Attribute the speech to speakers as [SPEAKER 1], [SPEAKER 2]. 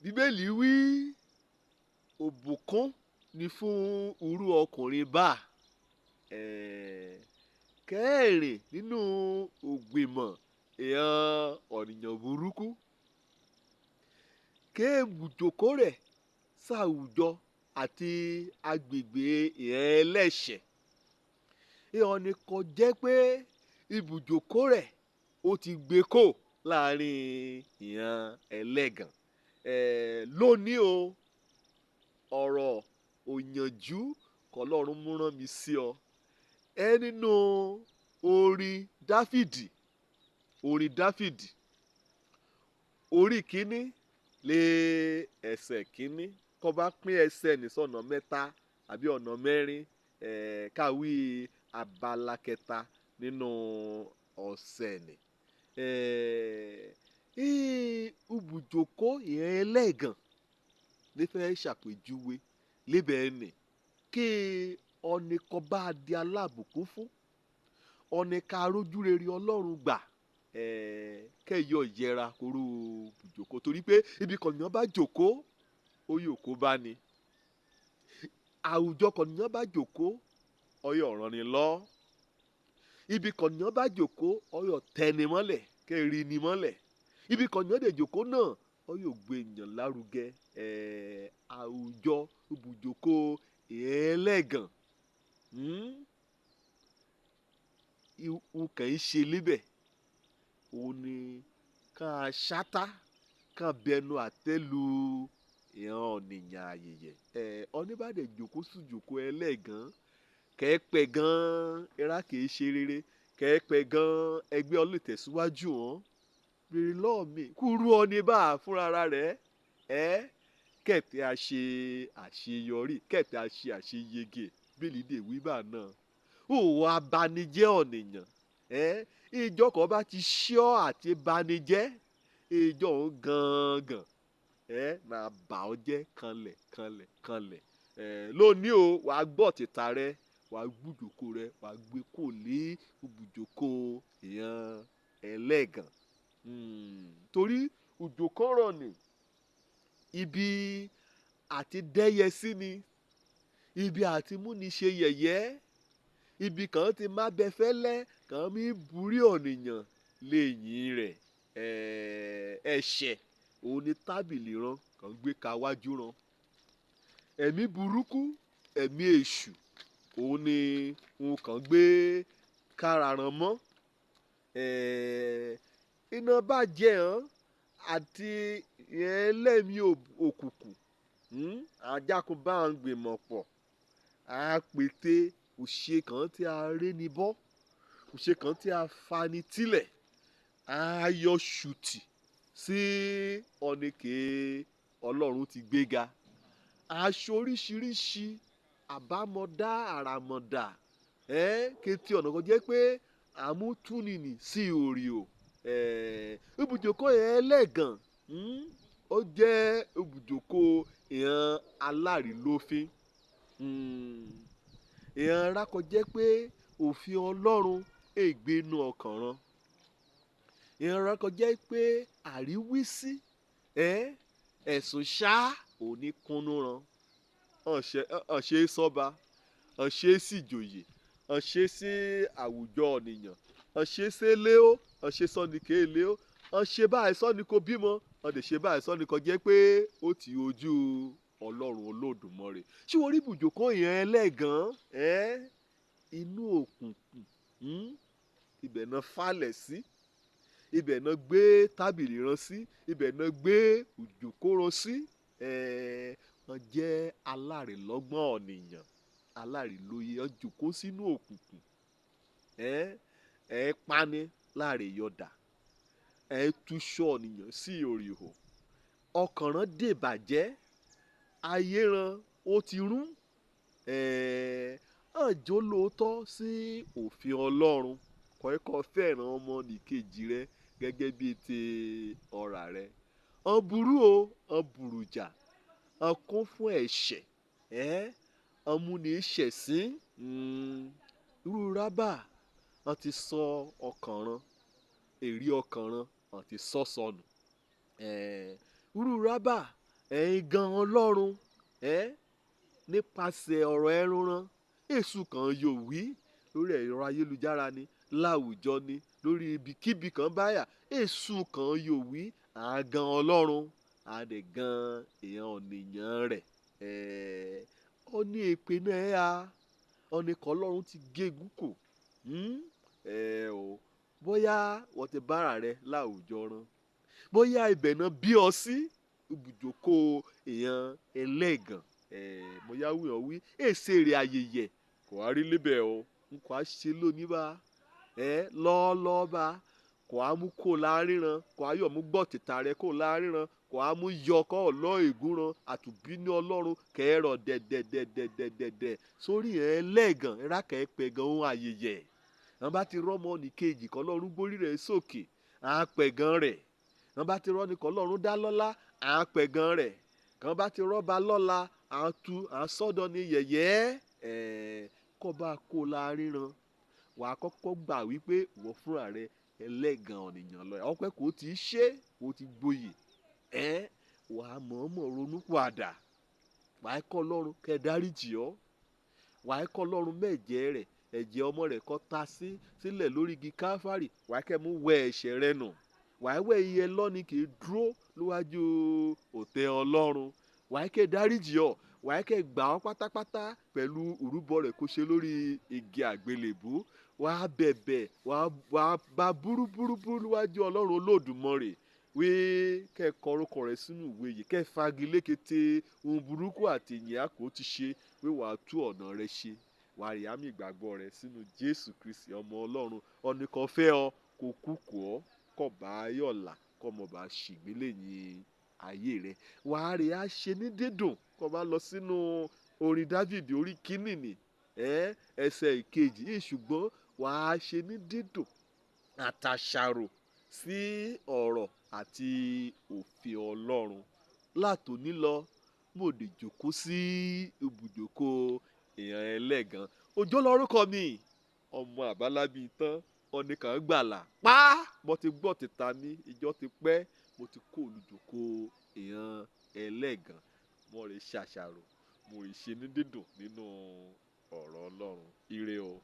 [SPEAKER 1] Bíbélì wí òbùkún ni fún irú ọkùnrin bá kẹ́ẹ̀rìn nínú ògbìmọ̀ èèyàn ọ̀nìyàn burúkú kéèbùjòkó rẹ̀ ṣàwùjọ àti agbègbè ìyẹn ẹlẹ́ṣẹ̀. Ìhàn ni kò jẹ́ pé ibùjókòó rẹ̀ ó ti gbé kó láàrin ìyẹn ẹlẹ́gàn. Lónìí o, ọ̀rọ̀ òyànjú kọlọ́run mú rán mi sí ọ. Ẹ nínú orin Dáfídì, orin Dáfídì, orí kìíní lé ẹsẹ̀ kìíní, kó bá pín ẹsẹ̀ ní sọ̀nà mẹ́ta àbí ọ̀nà mẹ́rin, káwí abala kẹta nínú ọ̀sẹ̀ ni. Ibùjókòó ìyẹn ẹlẹ́gàn lè fẹ́ ṣàpèjúwe lébẹ̀ ni kí ọ̀nì kan bá di alábùkún fún, ọ̀nì ká rójú rere Ọlọ́run gbà, kẹ́yọ̀ yẹra kóró ibùjókòó, torí pé ibi kọ̀nìyàn bá jókòó ó yóò kó bá ní. Àwùjọ kọ̀nìyàn bá jókòó ọyọ̀ ràn ní lọ. Ibi kọ̀nìyàn bá jókòó ọyọ̀ tẹni mọ́lẹ̀ kẹ́rì ni mọ́lẹ̀. Ibi kọ̀nìyàn dè jókòó náà ọyọ̀ gbé èèyàn lárugẹ. Àwùjọ ibùjókòó ẹlẹ́gàn, ìhun kàn ń ṣe níbẹ̀ òun ni ká ṣátá ká bẹnu àtẹ́ lu ìran ọ̀nìyàn àyèyẹ. Ọní bá dẹ̀ jókòó sí ìjókòó ẹlẹ́gàn kẹ́ẹ́pẹ́ gan era kìí ṣe rere, kẹ́ẹ́pẹ́ gan ẹgbẹ́ ọ lè tẹ̀síwájú wọn. Bèrè lọ́ọ̀ mi kúrú ọní bá fúnra rẹ̀, kẹ̀tẹ́ a ṣe àṣeyọrí, kẹ̀tẹ́ a ṣe àṣeyege. Bíbélì dè wí bá náà. Òwò abanijẹ́ ọ̀nìyàn, ìjọ kan bá ti ṣí ọ àti banijẹ́, ìjọ òun gangan, máa bà ọ́ jẹ́ kanlẹ̀ kanlẹ̀ kanlẹ̀. Lónìí o, wàá gbọ́ tìta rẹ, wàá gbùjòkó rẹ, wàá gbé kò lé ibùjókòó ìyẹn ẹlẹ́gàn. Torí òjò rọ̀ ni ibi àti dẹ́yẹ sí ni, ibi àti múni ṣe yẹ̀yẹ́, ibi kan ti má bẹ fẹ́lẹ́ kàn mí burí ọ̀nìyàn léyìn rẹ̀. Ẹ̀ṣẹ̀ òun ni tábìlì ran kàn gbé ka wájú ran. Ẹ̀mí burúkú, ẹ̀mí èṣù òun ni òun kàn gbé kára ran mọ́. Iná bàjẹ́ hàn àti ẹlẹ́mìí òkùnkùn, ajákun bá ń gbìmọ̀ pọ̀, á pété òṣè kan tí a ré ní bọ́, òṣè kan tí a fani tílẹ̀, á yọ ṣùtì sí ọ̀nìkè Ọlọ́run ti gbéga. Aṣọ oríṣiríṣi àbámọ̀dá àràmọ̀dà, kété ọ̀nà kan jẹ́ pé àmútúnìní sí òrìò. Ibùjókòó ẹlẹ́gàn, ó jẹ́ ibùjókòó ìyẹn alárìlófín. Ìyẹn rákọ jẹ́ pé òfin Ọlọ́run ègbé inú ọkàn ran. Ìyẹn rákọ jẹ́ pé àríwísí, ẹ̀sùn ṣá òní kúnnú ran. Ọ̀ṣẹ́ sọ́ba, ọ̀ṣẹ́ sì jòyè, ọ̀ṣẹ́ sí àwùjọ ọ̀nìyàn, ọ̀ṣẹ́ sí léó, ọ̀ṣẹ́ sọ́ni kéèlé ó, ọ̀ṣẹ́ báyìí sọ́ni kò bímọ, ọ̀dẹ̀ ṣe báyìí sọ́ni kò jẹ́ pé ó ti ojú Ọlọ́run Olódùmarè. Ṣé o rí ibùjókòó ìyẹn ẹlẹ́gàn? Inú òkùnkùn, ibẹ̀ náà falẹ̀ sí, ibẹ̀ náà gbé tábìlì ran sí, ibẹ̀ náà gbé ìjókòó ran sí. Wọ́n jẹ́ alárìlọ́gbọ́n ọ̀nìyàn, alárìlóye, wọ́n jókòó sínú òkùnkùn. Ẹ pani láàrin yọ̀dà, ẹ túṣọ ọ̀nìyàn sí òrìhò. Ọkàn rán dè bàjẹ́, ayé ran ó ti rún. Ọjọ́ lóòótọ́ sí òfin Ọlọ́run, kọ́ ẹ fẹ́ràn ọmọnìkejì rẹ gẹ́gẹ́ bí ti ọ̀rà rẹ. Ọ̀n burú o, ọ̀n burújà, ọ̀n kún fún ẹ̀ṣẹ̀, ọ̀n múni ṣẹ̀sín. Irú rábà wọ́n ti sọ ọkàn ran, èrè ọkàn ran wọ́n ti sọ sọnù. Irú rábà Ẹ̀yin gan Ọlọ́run nípasẹ̀ ọ̀rọ̀ ẹrúnran èṣù kan yóò wí lórí ẹ̀rọ ayélujára ni láwùjọ ni lórí ibikíbi kan báyà èṣù kan yóò wí àgàn Ọlọ́run àdẹ̀gàn èèyàn ọ̀nìyàn rẹ̀. Ó ní èpè náà ẹ̀ á ọ̀nìkan Ọlọ́run ti gégùn kò o bóyá wọ́n ti bára rẹ láwùjọ rán, bóyá ibẹ̀ náà bí ọ sí ibùjókòó èèyàn ẹlẹ́gàn, bóyá wí ọ wí èsè rẹ̀ ayẹyẹ kò wá rí lébẹ̀ o n kò á ṣe lónìí bá lọ́ọ́lọ́ọ́ bá kò á mú kó láríran, kò á yọ̀ mú gbọ́ tìta rẹ kó láríran, kò á mú yọ kọ́ ọ̀lọ́ ègúnran àtùbínú Ọlọ́run kẹ́rọ̀ dẹ̀dẹ̀dẹ̀dẹ̀dẹ̀dẹ̀ sórí ẹlẹ́gàn rákẹ́ pẹ̀ gan ohun ayẹyẹ. Wọ́n bá ti rọ́mọ ní kejì kọ́ lọ́run gbórí rẹ̀ sókè à ń pẹ̀ gan rẹ̀. Wọ́n bá ti rọ́ ní kọ́ lọ́run dá lọ́lá à ń pẹ̀ gan rẹ̀. Kàn bá ti rọ́ba lọ́la à ń tu à ń sọ́dọ̀ ní yẹ̀yẹ́ kọ́ bá kó láríran. Wà á kọ́kọ́ gbà wípé ìwọ fúnra rẹ ẹlẹ́gàn ọ̀nìyàn lọ. Ọpẹ́ kò tí ì ṣe kò tí gboyè wà á mọ̀ọ́mọ̀ ronú padà. Wà á kọ́ Ọlọ́run kẹ́ dáríjì ọ́. Wà á kọ́ Ọlọ́run mẹ́jẹ rẹ̀ ẹ̀jẹ̀ ọmọ rẹ̀ kọ́ ta sí sílẹ̀ lórí igi Káfárì. Wà á kẹ́ mú wẹ ẹ̀ṣẹ̀ rẹ nù. Wà á wẹ̀ iye lọ́ni kì í dúró níwájú òtẹ́ Ọlọ́run. Wà á kẹ́ dáríjì ọ́. Wà á kẹ́ gbà ọ́ pátápátá pẹ̀lú ìrúbọ rẹ̀ kó ṣe lórí igi àgbélébú. Wà á bẹ̀bẹ̀ wà á bá búrúburúburú níwájú Ọlọ́run Olódùmarè wí kẹ́ kọ orúkọ rẹ̀ sínú ìwé yìí kẹ́ fagilé kété ohun burúkú àti ìyìn àkó ti ṣe wí wà á tú ọ̀nà rẹ ṣe. Wà á rí àmì ìgbàgbọ́ rẹ sínú Jésù Kristi ọmọ Ọlọ́run. Ọ̀nìkan fẹ́ ọ kó kú kú ọ kọ̀ bá yọ̀là kọ́ mọ̀ bá ṣègbélé yín ayé rẹ. Wà á rí á ṣe ní dídùn kọ́ bá lọ sínú orin Dáfídì orí kínní ẹsẹ̀ ìkejì yìí ṣùgbọ́n wà á ṣe ní dídùn àtàṣàrò sí ọ̀rọ̀ àti òfin Ọlọ́run. Látòní lọ mo lè jókòó sí ibùjókòó èèyàn ẹlẹ́gàn. Òjó lórúkọ mi ọmọ àbálábí tán ọ̀nìkan gbàlà pa mo ti gbọ́ tìta mi ìjọ ti pẹ́ mo ti kó olùjókòó èèyàn ẹlẹ́gàn. Mo rè ṣàṣàrò mo rè ṣe ní dídùn nínú ọ̀rọ̀ Ọlọ́run. Ire o.